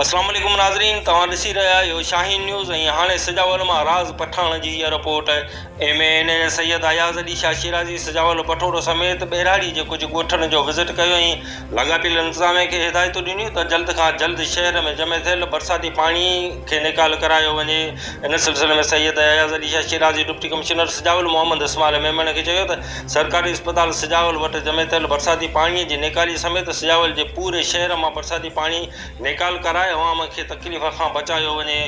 اسلام عليڪم ناظرين توهان ڏسي رهيا آهيو شاهين نيوز ۽ هاڻي سجاول مان راز پٺاڻ جي هيء report M N A Syed Ayaz Ali Shah Shirazi Sujawal Bathoro سميت ٻهراڙي جي ڪجهه ڳوٺن جو وزٽ ڪيو ۽ لاڳاپيل انتظاميه کي هدايتون ڏنيون ته جلد کان جلد شهر ۾ جمع ٿيل برساتي پاڻي کي نيڪال ڪرايو وڃي. ان سلسلي ۾ سيد اياز علي شاهه شيرازي ڊپٽي ڪمشنر سجاول محمد اسماعيل ميمڻ کي چيو ته سرڪاري اسپتال سجاول وٽ جمع ٿيل برساتي پاڻي جي نيڪالي سميت سجاول جي پوري شهر مان برساتي پاڻي نيڪال ڪرائي عوام کي تڪليف کان بچايو وڃي.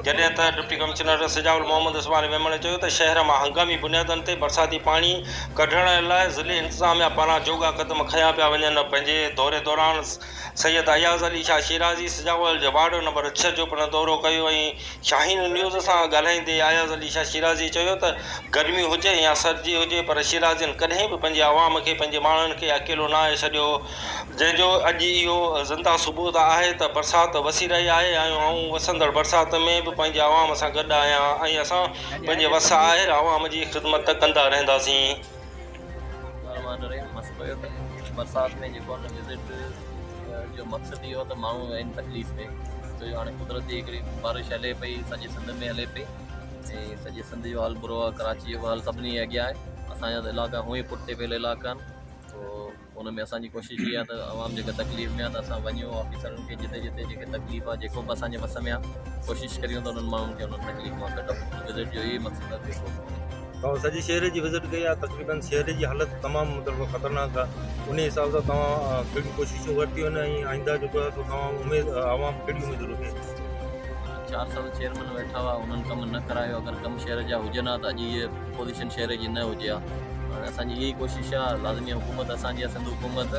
جڏهن ته ڊپٽي ڪمشنر سجاول محمد عثمان ميمڻ چيو ته شهر مان هنگامي بنيادن تي برساتي پاڻي ڪڍڻ لاء ضلعي انتظاميا پاران جوڳا قدم کنيا پيا وڃن. پنهنجي دوري دوران سيد اياز علي شاهه شيرازي سجاول جي وارڊ نمبر ڇهه جو پڻ دورو ڪيو ۽ شاهين نيوز سان ڳالهائيندي اياز علي شاهه شيرازي چيو ته گرمي هجي يا سردي هجي پر شيرازين ڪڏهن به پنهنجي عوام کي پنهنجي ماڻهن کي اڪيلو ناهي ڇڏيو. جنهن جو اڄ اهو زنده ثبوت آهي ته برسات وسي رهي آهي ۽ آئون وسندڙ برسات ۾ به پنهنجي عوام سان گڏ آهيان ۽ اسان پنهنجي وس آهر عوام جي خدمت ڪندا رهنداسين. الرحمان الرحيم مسئلو اهو ته برسات ۾ جيڪو آهي نه وزٽ جو مقصد اهو ته ماڻهو آهن تڪليف ۾ ڇو جو هاڻي قدرتي هڪڙي بارش هلي پئي سڄي سنڌ ۾ هلي پئي ۽ سڄي سنڌ جو حال برو آهي ڪراچي جو حال سڀني جي اڳيان آهي اسان جا ته علائقا هونئن ئي پٺتي پيل علائقا آهن ان ۾ اسان جي ڪوشش اها آهي ته عوام جيڪا تڪليف ۾ آهي ته اسان وڃون آفيسرن کي جتي جتي جيڪي تڪليف آهي جيڪو به اسان جي وس ۾ آهي ڪوشش ڪريون ته انهن ماڻهن کي انهن تڪليف مان ڪڍون وزٽ جو اهو ئي مقصد آهي ٻيو ڪو ڪونهي. توهان سڄي شهر جي وزٽ ڪئي آهي تقريبن شهر جي حالت تمام مطلب خطرناڪ آهي انهي حساب سان توهان ڪهڙيون ڪوششون ورتيون آهن ۽ آئنده جيڪو آهي سو توهان اميد عوام ڪهڙي اميد رکي. چار سال چيئرمين ويٺا هئا انهن ڪم نه ڪرايو اگر ڪم شهر جا هجن ها ته اڄ هيء پوزيشن شهر جي نه هجي ها. هاڻي اسان جي اها ئي ڪوشش آهي لازمي حڪومت اسان جي آهي سنڌ حڪومت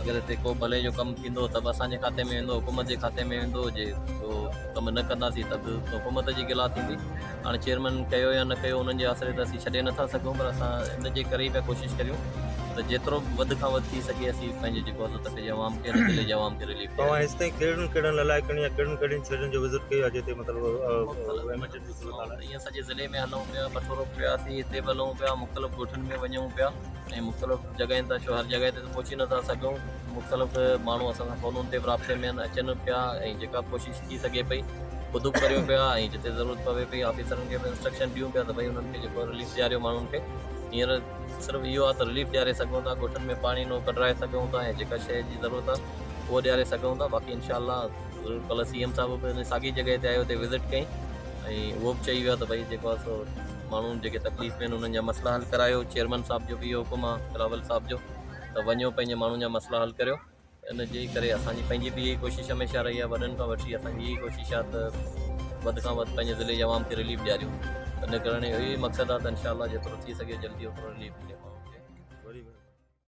اگر هتي ڪو ڀلي جو ڪم ٿيندو ته به اسان جي کاتي ۾ ويندو حڪومت جي کاتي ۾ ويندو جي ڪو ڪم نه ڪنداسين ته به حڪومت جي گلا ٿيندي هاڻي چيئرمين ڪيو يا نه ڪيو انهن جي آسري ته اسين ڇڏي نٿا سگهون پر اسان ان جي ڪري ئي پيا ڪوشش ڪريون ته جيترو وڌ کان وڌ ٿي سگهي اسين پنهنجي جيڪو آهي سو تڪ جي عوام کي ضلعي جي عوام کي رليف توهان هيستائين ڪهڙن ڪهڙن علائقن يا ڪهڙن ڪهڙين شهرن جو وزٽ ڪيو آهي جتي مطلب ايمرجنسي صورتحال آهي؟ ائين سڄي ضلعي ۾ هلون پيا بٺورو به وياسين هتي به هلون پيا مختلف ڳوٺن ۾ وڃون پيا ۽ مختلف جڳهين تان ڇو هر جڳهه تي ته پهچي نٿا سگهون مختلف ماڻهو اسان سان فونن تي به رابطي ۾ آهن اچن پيا ۽ جيڪا ڪوشش ٿي سگهي پئي خود به ڪريون پيا ۽ جتي ضرورت پوي پئي آفيسرن کي به انسٽرڪشن ڏيون پيا ته ڀئي انهن کي جيڪو رليف ڏياريو ماڻهن کي هينئر صرف اهو آهي ته رليف ڏياري سگهون ٿا ڳوٺن ۾ پاڻي نو ڪڍرائي سگهون ٿا ۽ جيڪا شيء جي ضرورت آهي اهو ڏياري سگهون ٿا باقي انشاء الله ضرور ڪلهه سي ايم صاحب به ان ساڳي جڳهه تي آيو اتي وزٽ ڪئي ۽ اهو به چئي ويو آهي ته ڀئي جيڪو آهي سو ماڻهو جيڪي تڪليف ۾ آهن انهن جا مسئلا حل ڪرايو چيئرمين صاحب جو به اهو حڪم آهي بلاول صاحب جو ته وڃو پنهنجي ماڻهن جا مسئلا حل ڪريو ان جي ڪري اسان جي پنهنجي به اها ڪوشش هميشه رهي آهي وڏن کان وٺي اسان جي اها ڪوشش آهي ته وڌ کان وڌ پنهنجي ضلعي جي عوام کي رليف ڏياريون ان ڪرڻ جو اهو ئي مقصد آهي ته انشاء الله جيترو ٿي سگهي جلدي اوترو رليف ملي.